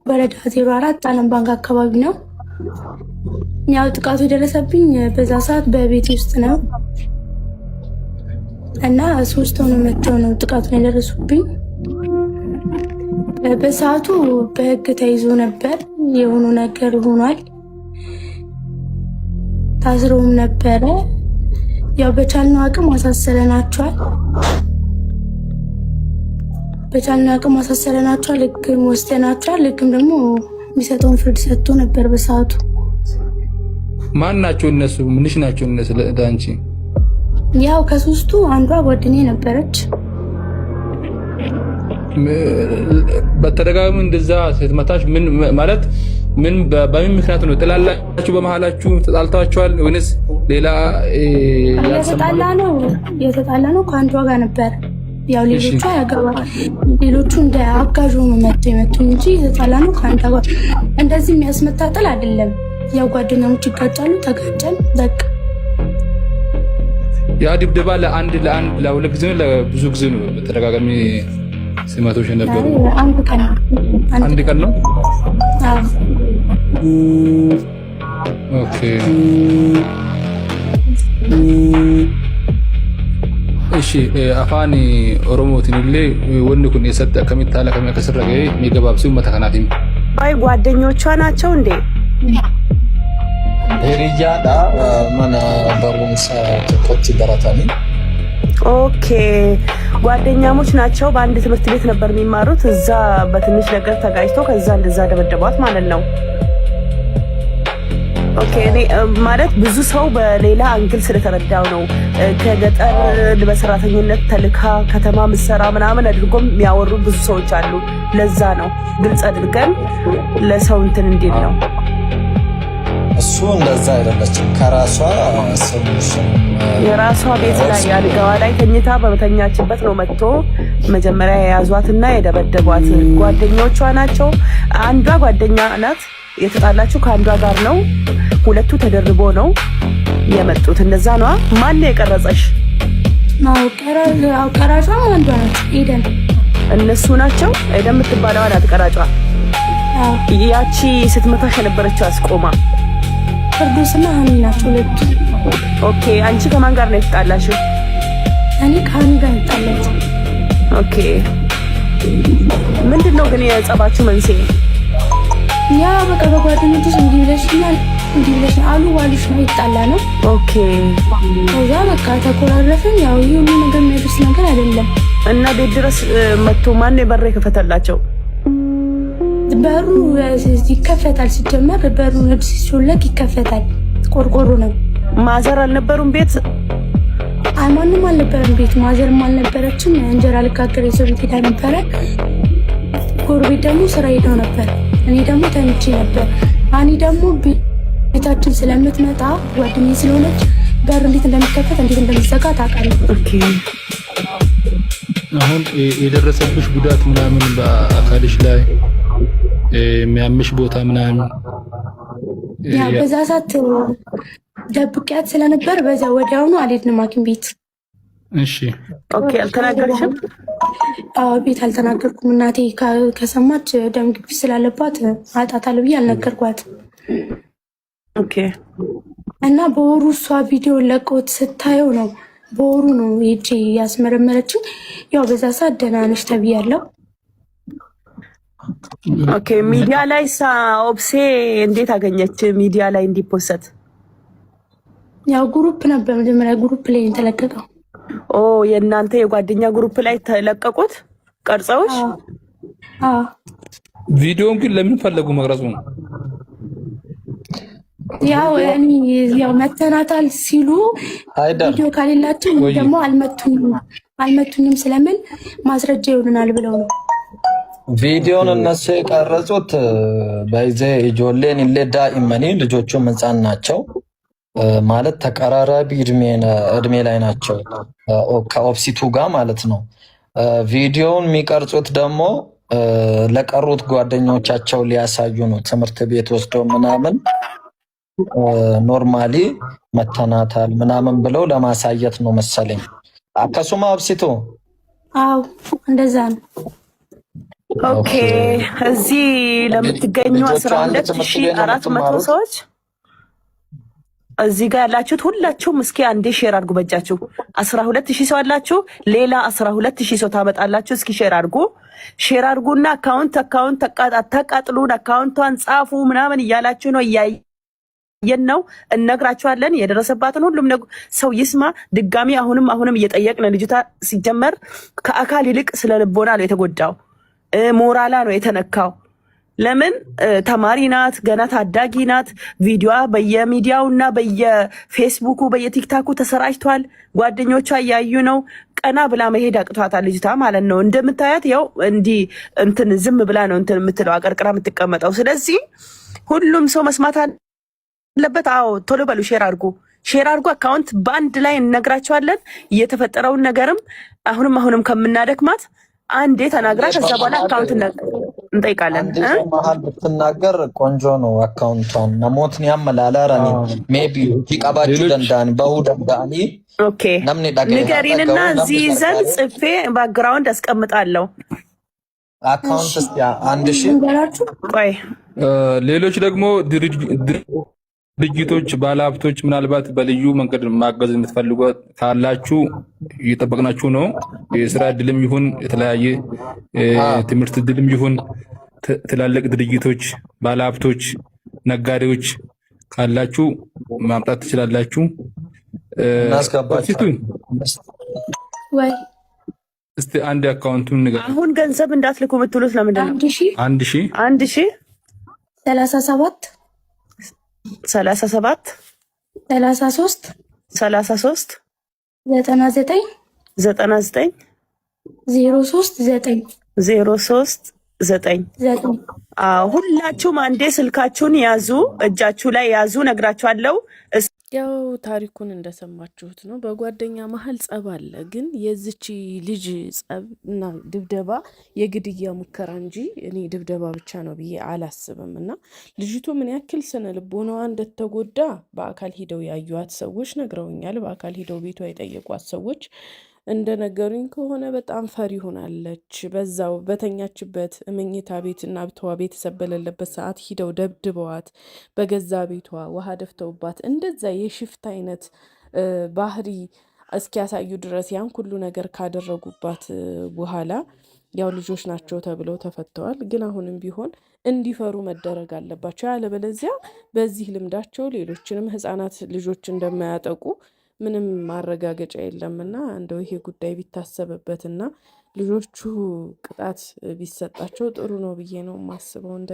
ወረዳ 04 ዓለም ባንክ አካባቢ ነው። ያው ጥቃቱ የደረሰብኝ በዛ ሰዓት በቤት ውስጥ ነው እና ሶስት ሆነው መጥተው ነው ጥቃቱን የደረሱብኝ። በሰዓቱ በህግ ተይዞ ነበር። የሆኑ ነገር ሆኗል። ታስረውም ነበረ። ያው በቻልነው አቅም አሳሰረናቸዋል። በቻልነው አቅም አሳሰረናቸዋል። ህግም ወስደናቸዋል። ህግም ደግሞ የሚሰጠውን ፍርድ ሰጥቶ ነበር በሰዓቱ። ማን ናቸው እነሱ? ምንሽ ናቸው እነሱ ለአንቺ? ያው ከሶስቱ አንዷ ጓደኛዬ ነበረች። በተደጋጋሚ እንደዛ ስትመታሽ ምን ማለት ምን በምን ምክንያት ነው? ጥላላችሁ? በመሀላችሁ ተጣልታችኋል ወይንስ ሌላ? የተጣላ ነው ከአንዷ ጋር ነበር። ያው ሌሎቹ ያገባል ሌሎቹ እንደ አጋዥ ሆኖ መጥተው የመጡ እንጂ የተጣላ ነው ከአንዷ ጋር። እንደዚህ የሚያስመታጠል አይደለም። ያው ጓደኛሞች ይጋጫሉ። ተጋጨን በቃ። ያ ድብደባ ለአንድ ለአንድ ለሁለት ጊዜ ነው ለብዙ ጊዜ ነው በተደጋጋሚ ሲመቶሽ የነበሩ? አንድ ቀን ነው። አንድ ቀን ነው። አዎ። Okay፣ እሺ፣ afaan Oromootiin illee wanni kun eessatti akkamitti haala kamiin akkasirra ga'ee mee gabaabsii uummata kanaaf himi. አይ ጓደኞቿ ናቸው እንዴ? Hiriyyaadha, mana barumsaa tokkotti baratanii. Okay፣ ጓደኛሞች ናቸው። በአንድ ትምህርት ቤት ነበር የሚማሩት። እዛ በትንሽ ነገር ተጋጭተው ከዛ እንደዛ ደበደቧት ማለት ነው። Okay፣ እኔ ማለት ብዙ ሰው በሌላ angle ስለተረዳው ነው። ከገጠር በሰራተኝነት ተልካ ከተማ ምሰራ ምናምን አድርጎም የሚያወሩ ብዙ ሰዎች አሉ። ለዛ ነው ግልጽ አድርገን ለሰው እንትን እንዲል ነው። እሱ እንደዛ አይደለችም። ከራሷ ስም የራሷ ቤት ላይ አልጋዋ ላይ ተኝታ በተኛችበት ነው መጥቶ መጀመሪያ የያዟትና የደበደቧት። ጓደኞቿ ናቸው። አንዷ ጓደኛ ናት የተጣላችው ከአንዷ ጋር ነው። ሁለቱ ተደርቦ ነው የመጡት። እንደዛ ነዋ። ማን ነው የቀረጸሽ? አዎ፣ ቀራጯም አንዷ ናት ኤደን። እነሱ ናቸው። ኤደን የምትባለዋ ናት ቀራጯ። አዎ። ያቺ ስትመታሽ የነበረችው አስቆማ ቅዱስና ሀኒ ናቸው ሁለቱ። Okay፣ አንቺ ከማን ጋር ነው የተጣላሽው? እኔ ከሀኒ ጋር የተጣላሁት። Okay፣ ምንድን ነው ግን የጸባችሁ መንስኤ? ያ በቃ በጓደኞች ውስጥ እንዲህ ብለሽኛል፣ እንዲህ ብለሽ አሉ ባሉሽ ነው ይጣላ ነው። ከዛ በቃ ተኮራረፍን። ያው ይህ ሁሉ ነገር የሚያደርስ ነገር አይደለም። እና ቤት ድረስ መጥቶ ማን ነው በር የከፈተላቸው? በሩ ይከፈታል። ሲጀመር በሩ ነድ ሲሾለክ ይከፈታል። ቆርቆሮ ነው። ማዘር አልነበሩም ቤት? አይ፣ ማንም አልነበረም ቤት። ማዘርም አልነበረችም። እንጀራ ልጋገር የሰው ቤት ሄዳ ነበረ። ጎረቤት ደግሞ ስራ ሄደው ነበር። እኔ ደግሞ ተኝቼ ነበር። አኒ ደግሞ ቤታችን ስለምትመጣ ጓደኛዬ ስለሆነች በር እንዴት እንደሚከፈት እንዴት እንደሚዘጋ ታውቃለች። አሁን የደረሰብሽ ጉዳት ምናምን በአካልሽ ላይ የሚያምሽ ቦታ ምናምን? ያ በዛ ሰዓት ደብቂያት ስለነበር በዛ ወዲያውኑ አልሄድንም ሐኪም ቤት። Okay፣ አልተናገርሽም? አዎ፣ ቤት አልተናገርኩም። እናቴ ከሰማች ደም ግፊት ስላለባት አጣታለሁ ብዬ አልነገርኳት። እና በወሩ እሷ ቪዲዮ ለቆት ስታየው ነው፣ በወሩ ነው ሄጄ ያስመረመረችኝ። ያው በዛ ሰዓት ደህና ነሽ ተብያለሁ። Okay፣ ሚዲያ ላይ ሳ ኦብሴ እንዴት አገኘች? ሚዲያ ላይ እንዲ post? ያው group ነበር፣ መጀመሪያ group ላይ ነው የተለቀቀው። ኦ፣ የእናንተ የጓደኛ group ላይ ተለቀቁት ቀርጸውሽ? አዎ። ቪዲዮውን ግን ለምን ፈለጉ መቅረጹ ነው? ያው እኔ ያው መተናታል ሲሉ ሃይደር ቪዲዮ ከሌላቸው ወይ ደግሞ አልመቱኝም አልመቱኝም ስለምን ማስረጃ ይሆኑናል ብለው ነው። ቪዲዮን እነሱ የቀረጹት በይዘ ijoolleen illee daa'immanii ልጆቹም ህፃን ናቸው፣ ማለት ተቀራራቢ እድሜ ላይ ናቸው ከኦፕሲቱ ጋር ማለት ነው። ቪዲዮውን የሚቀርጹት ደግሞ ለቀሩት ጓደኞቻቸው ሊያሳዩ ነው። ትምህርት ቤት ወስደው ምናምን normally መተናታል ምናምን ብለው ለማሳየት ነው መሰለኝ። Akkasuma ኦብሲቱ? አዎ፣ እንደዛ ነው። Okay። እዚህ ለምትገኙ ልጆቹ አስራ አንድ ሁለት ትምህርት ሺህ ቤት ነው አራት መቶ የምትማሩት? ሰዎች እዚህ ጋር ያላችሁት ሁላችሁም እስኪ አንዴ share አድርጉ በእጃችሁ። 12,000 ሰው አላችሁ። ሌላ 12,000 ሰው ታመጣላችሁ። እስኪ share አድርጉ፣ share አድርጉና account አታቃጥሉን፣ account ቷን ጻፉ ምናምን እያላችሁ ነው፣ እያየን ነው፣ እነግራችኋለን። የደረሰባትን ሁሉም ሰው ይስማ። ድጋሚ አሁንም አሁንም እየጠየቅን ልጅቷ ሲጀመር ከአካል ይልቅ ስነ ልቦና ነው የተጎዳው፣ ሞራላ ነው የተነካው። ለምን ተማሪ ናት፣ ገና ታዳጊ ናት። ቪዲዮዋ በየሚዲያው እና በየፌስቡኩ በየቲክታኩ ተሰራጭቷል። ጓደኞቿ እያዩ ነው። ቀና ብላ መሄድ አቅቷታል ልጅቷ ማለት ነው። እንደምታያት ያው እንዲህ እንትን ዝም ብላ ነው እንትን የምትለው አቀርቅራ የምትቀመጠው። ስለዚህ ሁሉም ሰው መስማት አለበት። አዎ ቶሎ በሉ share አድርጉ፣ share አድርጉ። Account በአንድ ላይ እነግራቸዋለን። የተፈጠረውን ነገርም አሁንም አሁንም ከምናደክማት አንዴ ተናግራ ከዛ በኋላ account እንጠይቃለን። አንድ ሰው መሀል ብትናገር ቆንጆ ነው። Account ቷን namootni amma ilaalaa maybe hojii qabaachuu ሌሎች danda'an bahuu danda'anii Okay namni dhaga'e haa ንገሪንና dhaga'u እዚህ namni ይዘን gargaare ጽፌ background አስቀምጣለሁ። Account እሺ እስኪ 1,000 ልንገራችሁ። ቆይ ሌሎች ደግሞ ድርጅቶች፣ ባለሀብቶች ምናልባት በልዩ መንገድ ማገዝ የምትፈልጉ ካላችሁ እየጠበቅናችሁ ነው። የስራ እድልም ይሁን የተለያየ ትምህርት እድልም ይሁን ትላልቅ ድርጅቶች፣ ባለሀብቶች፣ ነጋዴዎች ካላችሁ ማምጣት ትችላላችሁ። እናስገባቸዋለን። ወይ እስቲ አንድ account ኡን ንገር። አሁን ገንዘብ እንዳትልኩ የምትሉት ለምንድን ነው? 1,000 1,000 1,000 37 37 33 33 99 99 03 9 03 9 9 ሁላችሁም አንዴ ስልካችሁን ያዙ፣ እጃችሁ ላይ ያዙ። ነግራችኋለሁ። ያው ታሪኩን እንደሰማችሁት ነው። በጓደኛ መሀል ጸብ አለ። ግን የዚች ልጅ ጸብ እና ድብደባ የግድያ ሙከራ እንጂ እኔ ድብደባ ብቻ ነው ብዬ አላስብም። እና ልጅቱ ምን ያክል ስነ ልቦናዋ እንደተጎዳ በአካል ሂደው ያዩዋት ሰዎች ነግረውኛል። በአካል ሂደው ቤቷ የጠየቋት ሰዎች እንደነገሩኝ ከሆነ በጣም ፈሪ ሆናለች። በዛው በተኛችበት መኝታ ቤት እና ብተዋ ቤተሰብ በሌለበት ሰዓት ሂደው ደብድበዋት በገዛ ቤቷ ውሃ ደፍተውባት እንደዛ የሽፍት አይነት ባህሪ እስኪያሳዩ ድረስ ያን ሁሉ ነገር ካደረጉባት በኋላ ያው ልጆች ናቸው ተብለው ተፈተዋል። ግን አሁንም ቢሆን እንዲፈሩ መደረግ አለባቸው። ያለበለዚያ በዚህ ልምዳቸው ሌሎችንም ህጻናት ልጆች እንደማያጠቁ ምንም ማረጋገጫ የለምና እንደው ይሄ ጉዳይ ቢታሰብበትና ልጆቹ ቅጣት ቢሰጣቸው ጥሩ ነው ብዬ ነው የማስበው። እንደ